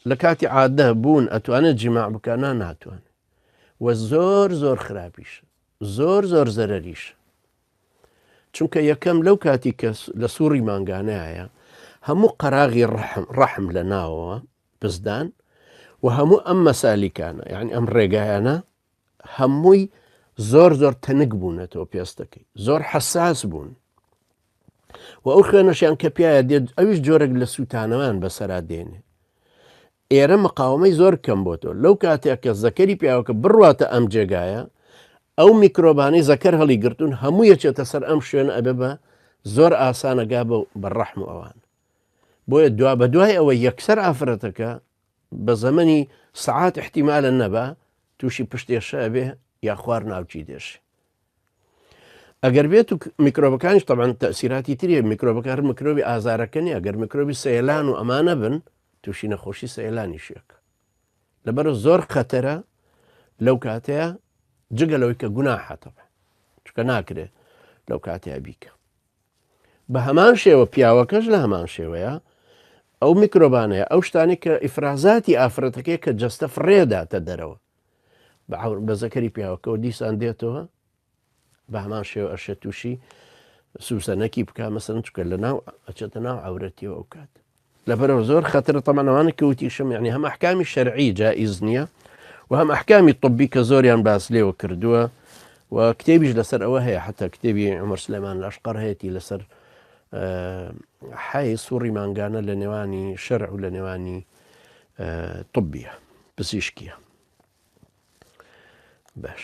لە کاتی عادە بوون ئەتوانێت جیماع بکە نا ناتوانێت و زۆر زۆر خراپیش زۆر زۆر زەرەریش چونکە یەکەم لەو کاتی کە لە سوڕی مانگانەیە هەموو قەراغی ڕەحم ڕەحم لە ناوەوە پزدان و هەموو ئەم مەسالیکانە یعنی ئەم ڕێگایانە هەمووی زۆر زۆر تەنک بوونەتەوە پێستەکەی زۆر حەساس بوون و ئەو خوێنەشیان کە پیاە دێت ئەویش جۆرێک لە سووتانەوەیان بەسەرا دێنێ ئێرە مقاومەی زۆر کەم بۆتەوە لەو کاتێک کە زەکەری پیاوەکە بڕواتە ئەم جێگایە ئەو میکرۆبانەی زەکەر هەڵی گرتوون هەموو یەچێتە سەر ئەم شوێنە ئەبێ بە زۆر ئاسانەگا بە ڕەحم و ئەوان بۆیە دوا بە دوای ئەوە یەکسەر ئافرەتەکە بە زەمەنی سەعات احتیمالە نەبا تووشی پشتێشە ئەبێ یا خوار ناوکی دێشێ ئەگەر بێت و میکرۆبەکانیش تەبعەن تەسیراتی تری میکرۆبەکە هەر میکرۆبی ئازارەکە نیە ئەگەر میکرۆبی سەیلان و ئەمانە بن تووشی نەخۆشی سەیلانی شێک لەبەر زۆر خەتەرە لەو کاتەیە جگە لەوەی کە گوناحە تەبعەن چونکە ناکرێت لەو کاتەیە بیکە بە هەمان شێوە پیاوەکەش لە هەمان شێوەیە ئەو میکرۆبانەیە ئەو شتانی کە ئیفرازاتی ئافرەتەکەی کە جەستە فڕێداتە دەرەوە بە زەکەری پیاوەکەەوە دیسان دێتەوە بە هەمان شێوە ئەشێت تووشی سوسەنەکی بک مەسەن چکە لە ناو ئەچێتە ناو عورەتیەوە ئەو کات لەبەرەوە زۆر خەترە تەمان ئەوانە کە وتیشم یعنی هەم ئەحکامی شەرعی جائز نییە و هەم ئەحکامی طبی کە زۆریان باس لێوە کردووە و کتێبیش لەسەر ئەوە هەیە حتا کتێبی عمر سلێمان لەشقەر هەیەی لەسەر حەی سوڕی مانگانە لە نێوانی شەرع و لە نێوانی طبیە پزیشکیە باش.